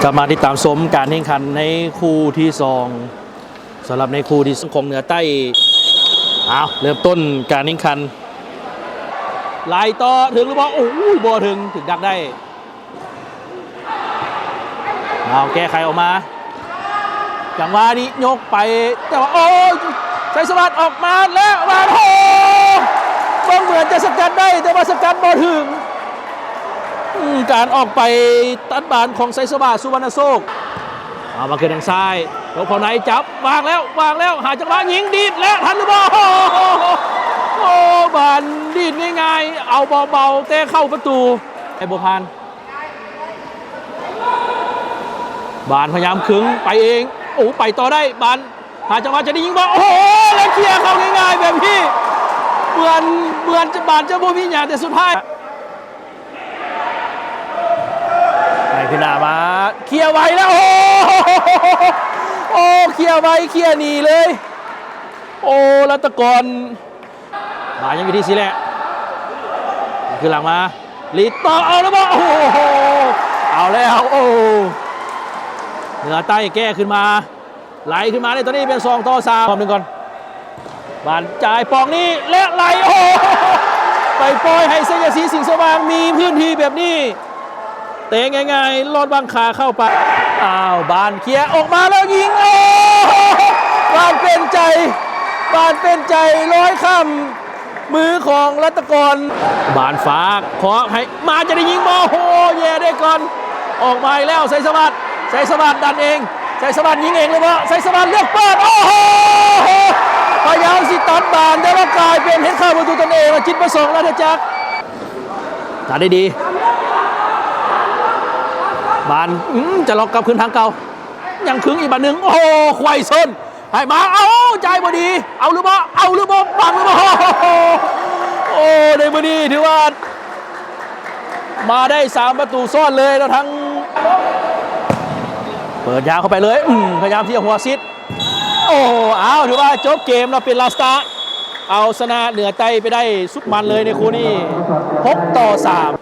ກັບມາຕິດຕາມຊົມການແຂ່ງຂັນໃນຄູ່ທີສອງ ສຳລັບໃນຄູ່ທີສອງຂອງເໜືອໃຕ້. ອ້າວ ເລີ່ມຕົ້ນການແຂ່ງຂັນ ໄລ່ຕໍ່ ເຖິງຫຼືບໍ່? ໂອ້ຍ ບໍ່ເຖິງ ຖືກດັກໄດ້. ເອົາ ແກ້ໄຂອອກມາ ຈັງຫວະນີ້ຍົກໄປ ແຕ່ວ່າ ໂອ້ຍ ໄຊສະຫວັດອອກມາແລ້ວ ວາງ ໂອ້ ເບິ່ງເໝືອນຈະສະກັດໄດ້ ແຕ່ວ່າສະກັດບໍ່ເຖິງ. ອືມ ການອອກໄປຕັດບານຂອງໄຊສະຫວັດ ສຸວັນນະໂຊກ ເອົາມາຂຶ້ນທາງຊ້າຍ ຕົກເຂົ້າໃນ ຈັບ ວາງແລ້ວ ວາງແລ້ວ ຫາຈັງຫວະຍິງ ດີດ ແລະ ທັນຫຼືບໍ່? ໂອ້ ໂອ້ ບານດີດງ່າຍໆ ເອົາເບົາໆ ແຕ່ເຂົ້າປະຕູ ໃຫ້ບໍ່ຜ່ານ. ບານພະຍາຍາມຄຶງໄປເອງ ໂອ້ ໄປຕໍ່ໄດ້ ບານຫາຈັງຫວະຈະໄດ້ຍິງບໍ່? ໂອ້ໂຫ ແລ້ວເຄຍເຂົ້າງ່າຍໆແບບນີ້ ເໝືອນ ເໝືອນຈະ ບານຈະບໍ່ມີຫຍັງ ແຕ່ສຸດທ້າຍ ໃຫ້ຂຶ້ນໜ້າມາ ເຄຍໄວແລ້ວ ໂອ້ໂຫ ໂອ້ ເຄຍໄວ ເຄຍໜີເລີຍ ໂອ້ ລັດຕະກອນ. ມາຍັງຢູ່ທີ່ສີແຫຼະ ຄືຫຼັງມາ ລີດຕໍ່ ເອົາແລ້ວບໍ່? ໂອ້ໂຫ ເອົາແລ້ວ ໂອ້ ເໜືອໃຕ້ແກ້ຂຶ້ນມາ ໄລ່ຂຶ້ນມາໃນຕອນນີ້ເປັນສອງຕໍ່ສາມ ຮອບໜຶ່ງກ່ອນ ບານຈ່າຍປ່ອງນີ້ ແລະ ໄລ່ ໂອ້ໂຫ ໄປປ່ອຍໃຫ້ໄຊຍະສີ ສິງສະຫວ່າງ ມີພື້ນທີ່ແບບນີ້ ເຕະງ່າຍໆ ລອດບັງຂາເຂົ້າໄປ ອ້າວ ບານເຄຍອອກມາແລ້ວຍິງ ໂອ້ ບານເປັນໃຈ ບານເປັນໃຈ ລອຍຂ້າມມືຂອງລັດຕະກອນ ບານຝາກເຄາະໃຫ້ ມາຈະໄດ້ຍິງບໍ່? ໂອ້ ແຍ່ໄດ້ກ່ອນ ອອກມາອີກແລ້ວ ໄຊສະຫວັດ ໄຊສະຫວັດດັນເອງ ໄຊສະຫວັດຍິງເອງຫຼືບໍ່? ໄຊສະຫວັດເລືອກເປີດ ໂອ້ໂຫ ພະຍາຍາມຊິຕັດບານ ແຕ່ວ່າກາຍເປັນເຮັດເຂົ້າປະຕູຕົນເອງ ແລະ ຈິດປະສົງ ລາດທະຈັກ ຕັດໄດ້ດີ ບານ ອືມ ຈະລັອກກັບຄືນທາງເກົ່າ ຍັງຄຶງອີກບາດໜຶ່ງ ໂອ້ໂຫ ໄຂວ້ສົ້ນ ໃຫ້ມາ ເອົາ ຈ່າຍບໍ່ດີ ເອົາຫຼືບໍ່? ເອົາຫຼືບໍ່? ບັງຫຼືບໍ່? ໂອ້ ໃນມື້ນີ້ຖືວ່າມາໄດ້ສາມປະຕູຊ້ອນເລີຍ ແລ້ວທັງ ເປີດຍາວເຂົ້າໄປເລີຍ ອືມ ພະຍາຍາມທີ່ຈະຫົວຊິດ ໂອ້ ເອົາ ຖືວ່າຈົບເກມເນາະ ເປັນລາສຕາ ເອົາຊະນະເໜືອໃຕ້ໄປໄດ້ສຸດມັນເລີຍໃນຄູ່ນີ້ ຫົກຕໍ່ສາມ.